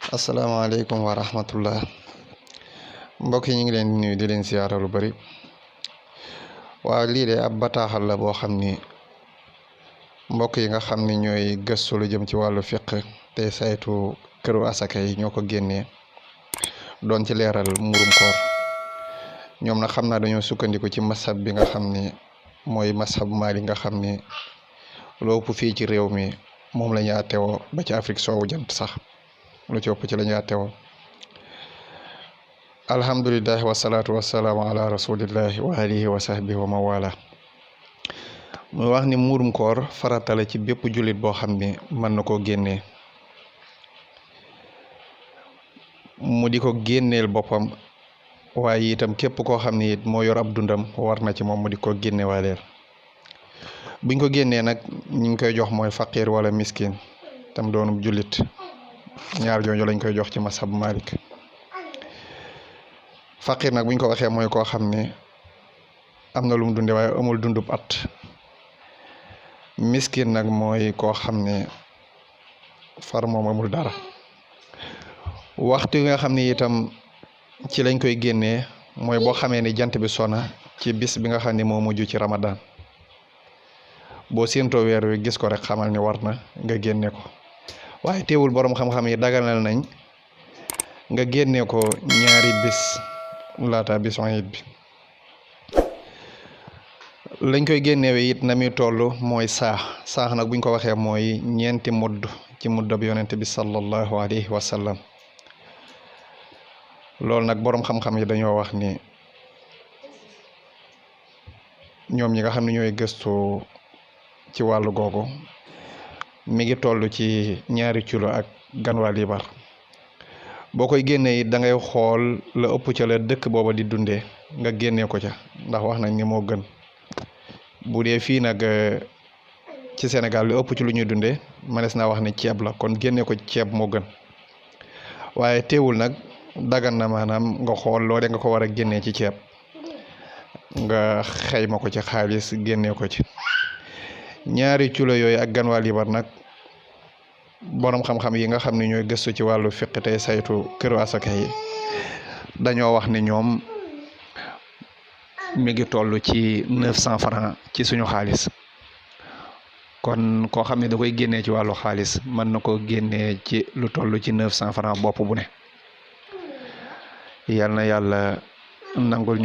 asalaamaaleykum wa rahmatullah mbokk yi ñu ngi leen di nuyu di leen siyaara lu bari waaw lii de ab bataaxal la boo xam ni mbokk yi nga xam ni ñooy gëstu lu jëm ci wàllu fiq te saytu këru asaka yi ñoo ko génnee doon ci leeral murum koor ñoom nag xam naa dañoo sukkandiku ci masab bi nga xam ni mooy masab Maalik nga xam ni loo ëpp fii ci réew mi moom la ñu àtteewoo ba ci Afrique soowu jant sax lu ci ëpp ci la ñu àtteewoo alhamdulillahi wasalaatu wasalaamu ala rasulillahi wa alihi wa sahbihi wa mawala muy wax ni muurum koor farata la ci bépp jullit boo xam ni mën na koo génnee mu di ko génneel boppam waaye itam képp koo xam ni it moo yor ab dundam war na ci moom mu di ko génne waaleel buñ ko génnee nag ñu ngi koy jox mooy faqir wala miskin tam doonub jullit ñaar jooju lañ koy jox ci masab Malik faqir nag buñ ko waxee mooy koo xam ne am na lu mu dunde waaye amul dundub at miskin nag mooy koo xam ne far moom amul dara waxtu yi nga xam ne itam ci lañ koy génnee mooy boo xamee ni jant bi sona ci bis bi nga xam ne moo mujj ci Ramadan boo séentoo weer wi gis ko rek xamal ni war na nga génne ko waaye teewul borom xam-xam yi daganal nañ nga génne ko ñaari bis laata bisu Iid bi lañ koy génnewe it na muy toll mooy saax nag buñ ko waxee mooy ñeenti mudd ci mudda bi yonente bi sallallahu alayhi wa sallam loolu nag borom xam-xam yi dañoo wax ni ñoom ñi nga xam ne ñooy gëstu ci wàllu googu mi ngi toll ci ñaari kilo ak ganwaa liibar boo koy génnee it da ngay xool la ëpp ca la dëkk booba di dundee nga génnee ko ca ndax wax nañ ni moo gën bu dee fii nag ci Sénégal lu ëpp ci lu ñuy dundee manees naa wax ni ceeb la kon génnee ko ceeb moo gën waaye teewul nag dagan na maanaam nga xool loo de nga ko war a génnee ci ceeb nga xayma ko ci xaalis génnee ko ci ñaari kilo yooyu ak ganwaa liibar nag borom xam-xam yi nga xam ne ñooy gëstu ci wàllu fiq tey saytu këru asaka yi dañoo wax ni ñoom mi ngi toll ci 900 francs ci suñu xaalis kon koo xam ne da koy génnee ci wàllu xaalis mën na ko génnee ci lu toll ci 900 francs bopp bu ne yal na yàlla nangul